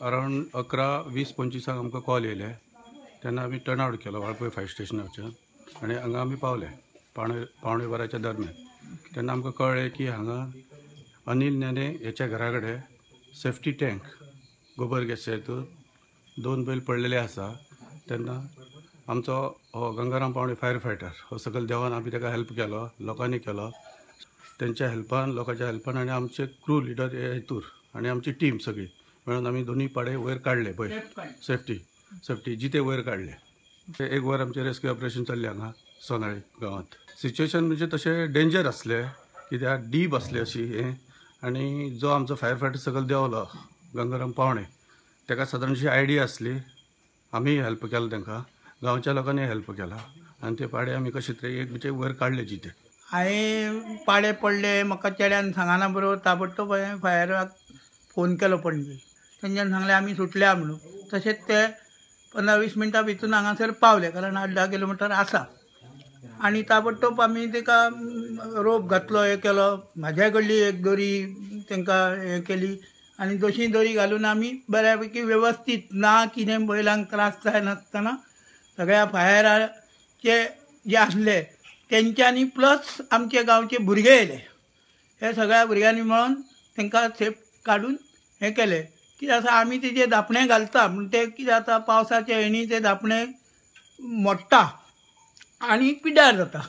Around 11:20-25 आमकां call येयले तेन्ना आमी टर्न आवट केलो वाळपय फायर स्टेशनाच्यान आनी हांगा आमी पावले 11:45च्या दरम्यान. तेन्ना आमकां कळ्ळें की हांगा अनिल नेने हेच्या घरा कडेन सेफ्टी टँक गोबर गॅसच्या हितून 2 बैल पडलेले आसा. तेन्ना आमचो हो गंगाराम पावणे फायर फायटर हो सकयल देवान आमी ताका हेल्प केलो, लोकांनी केलो, तेंच्या हेल्पान, लोकांच्या हेल्पान आनी आमचे क्रू लिडर हे हितूर आनी आमची टीम सगळी मेळून आमी दोनूय पाडे वयर काडले, बैल सेफ्टी जिते वयर काडले. एक वर आमचें रेस्क्यू ऑपरेशन चल्लें हांगा सोनाळी गांवांत. सिच्युएशन म्हणजे तशें डेंजर आसलें कित्याक डीप आसलें अशी हें, आनी जो आमचो फायर फायटर सकयल देंवलो गंगाराम पावणे ताका सादारणशी आयडिया आसली, आमी हेल्प केलो तांकां, गांवच्या लोकांनी हेल्प केला आनी ते पाडे आमी कशे तरी एक म्हणजे वयर काडले जिते. हांवें पाडे पडले म्हाका चेड्यान सांगना बरोबर ताबडतोब हांवें फायराक फोन केलो पणजे. तेंच्यान सांगलें आमी सुटल्या म्हणून. तशेंच ते 15-20 मिनटां भितून हांगासर पावले, कारण 8-10 किलोमिटर आसा. आनी ताबडतोब आमी ताका रोप घातलो, हें केलो, म्हाज्या कडली एक दोरी तांकां हें केली आनी दोशी दोरी घालून आमी बऱ्या पैकी वेवस्थीत ना कितें बैलांक त्रास जायनासतना सगळ्या फायराचे जे आसले तेंच्यांनी प्लस आमचे गांवचे भुरगे येयले, हे सगळ्या भुरग्यांनी मेळोन तांकां सेफ काडून हें केलें. कितें आसा, आमी तेजे धापणे घालता पूण ते कितें जाता पावसाच्या हेणी ते धापणे मोडटा आनी पिड्ड्यार जाता.